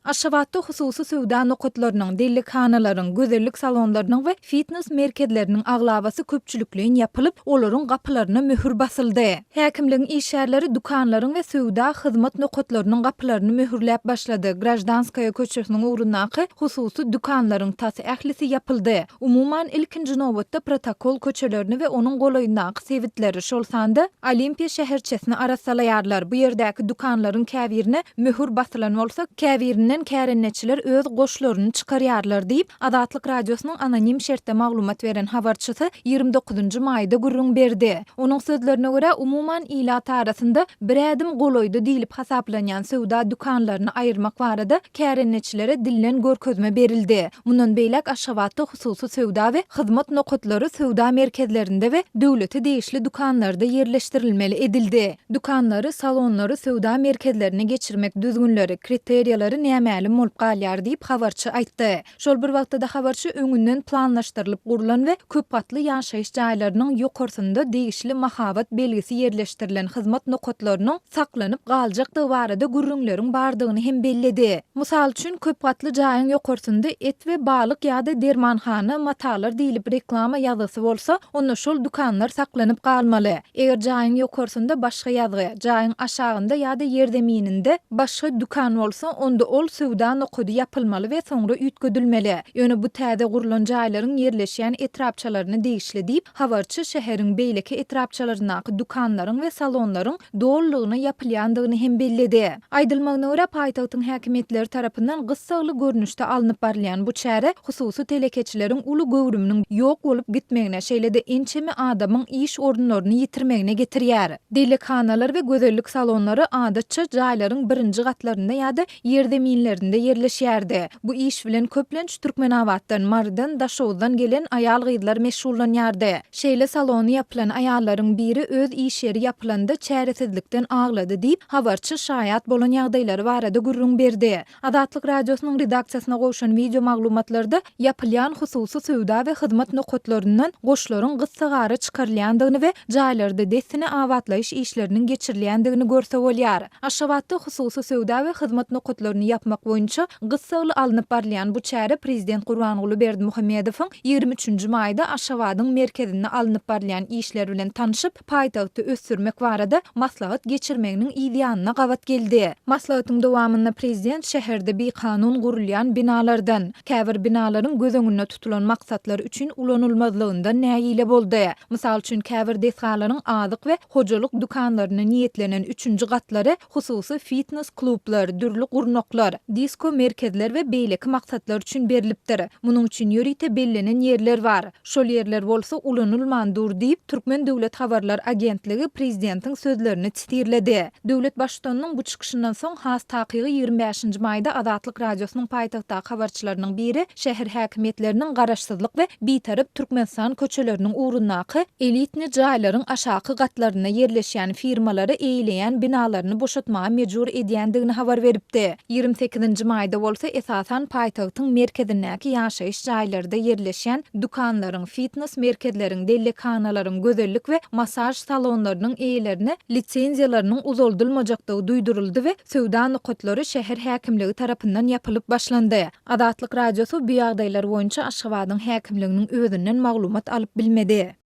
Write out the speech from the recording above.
Aşgabatda hususy söwda nokatlarynyň, dellekhanalaryň, gözellik salonlarynyň we fitnes merkezleriniň aglabasy köpçülikleýin ýapylyp, olaryň gapylaryna möhür basyldy. Häkimligiň işgärleri dükanlaryň we söwda hyzmat nokatlarynyň gapylaryny möhürläp başlady, Graždanskaýa köçesiniň ugrundaky hususy dükanlaryň tas ählisi ýapyldy. Umuman, ilkinji nobatda protokol köçelerini we onuň golaýyndaky sebitleri, şol sanda Olimpiýa şäherçesini arassalaýarlar. Bu ýerdäki dükanlaryň käbirine möhür basylan bolsa, käbirinden kärendeçiler öz goşlaryny çykarýarlar diýip, Azatlyk Radiosynyň anonim şertde maglumat beren habarçysy 29 maýda gürrüň berdi. Onuň sözlerine görä, umuman, ilat arasynda bir ädim golaýda diýlip hasaplanýan söwda dükanlaryny aýyrmak barada kärendeçilere dilden görkezme berildi. Mundan beýläk Aşgabatda hususy söwda we hyzmat nokatlary söwda merkezlerinde we döwlete degişli dükanlarda ýerleşdirilmeli edildi. Dükanlary, salonlary söwda merkezlerine geçirmek düzgünleri, kriteriýalary nämälim bolup galýar diýip, habarçy aýtdy. Şol bir wagtda-da habarçy öňünden planlaşdyrylyp gurlan we köp gatly ýaşaýyş jaýlarynyň ýokarsynda degişli mahabat belgisi ýerleşdirilen hyzmat nokatlarynyň saklanyp galjakdygy barada gürrüňleriň bardygyny hem belledi. Mysal üçin, köp gatly jaýyň ýokarsynda et we balyk ýa-da dermanhana, matalar diýlip reklama ýazgysy bolsa, onda şol dükanlar saklanyp galmaly. Eger jaýyň ýokarsynda başga ýazgy, jaýyň aşagynda ýa-da ýerzemininde başga dükan bolsa, onda ol söwda nokady ýapylmaly we soňra üýtgedilmeli. Ýöne bu täze gurlan jaýlaryň ýerleşýän etrapçalaryna degişli diýip, habarçy şäheriň beýleki etrapçalaryndaky dükanlaryň we salonlaryň dolulygyna ýapylýandygyny hem belledi. Aýdylmagyna görä, paýtagtyň häkimiýetleri tarapyndan gyssagly görnüşde alnyp barylýan bu çäre hususy telekeçileriň uly göwrüminiň ýok bolup gitmegine, şeýle-de ençeme adamyň iş orunlaryny ýitirmegine getirýär. Dellekhanalar we gözellik salonlary adatça jaýlaryň birinji gatlarynda ýa-da ýerzeminlerinde ýerleşýärdi. Bu iş bilen köplenç Türkmenabatdan, Marydan, Daşoguzdan gelen aýal-gyzlar meşgullanýardy. Şeýle salony ýapylan aýallaryň biri öz iş ýeri ýapylanda çäresizlikden aglady diýip, habarçy şaýat bolan ýagdaýlary barada gürrüň berdi. Azatlyk Radiosynyň redaksiýasyna gowşan wideo maglumatlarda ýapylýan hususy söwda we hyzmat nokatlaryndan goşlaryň gyssagara çykarylýandygyny we jaýlarda dessine abatlaýyş işleriniň geçirilýändigini görse bolýar. Aşgabatda hususy söwda we hyzmat nokatlaryny ýapmak boýunça gyssagly alnyp barylýan bu çäre prezident Gurbanguly Berdimuhamedowyň 23 nji maýda Aşgabadyň merkezinde alnyp barylýan işler bilen tanşyp, paýtagty ösdürmek barada maslahat geçirmeginiň yz ýanyna gabat geldi. Maslahatyň dowamynda prezident şäherde bikanun gurulýan binalardan, käbir binalaryň göz öňünde tutulan maksatlar üçin ulanylmazlygyndan nägile boldy. Mysal üçin, käbir desgalaryň azyk we hojalyk dükanlaryna niýetlenen üçünji gatlary hususy fitnes klublar, dürli gurnaklar, disko merkezler we beýleki maksatlar üçin berlipdir. Munuň üçin ýörite bellenen ýerler bar. Şol ýerler bolsa ulanylman dur diýip, Türkmen döwlet habarlar agentligi prezidentiň sözlerini sitirledi. Döwlet Baştutanynyň bu çykyşyndan soň, has takygy 25 nji maýda Azatlyk Radiosynyň paýtagtdaky habarçylarynyň biri şäher häkimiýetleriniň Garaşsyzlyk we Bitarap Türkmenistan köçeleriniň ugrundaky elitni jaýlaryň aşaky gatlarynda ýerleşýän firmalary eýeleýän binalaryny boşatmaga mejbur edýändigini habar beripdi. 28 nji maýda bolsa esasan paýtagtyň merkezindäki ýaşaýyş jaýlarda ýerleşýän dükanlaryň, fitnes merkezleriň, dellekhanalaryň, gözellik we massaž salonlarynyň eýelerine lisenziýalarynyň uzaldylmajakdygy duýduryldy we söwda nokatlary şäher häkimligi tarapyndan ýapylyp başlandy. Azatlyk Radiosy bu ýagdaýlar boýunça Aşgabadyň häkimliginiň özünden maglumat alyp bilmedi.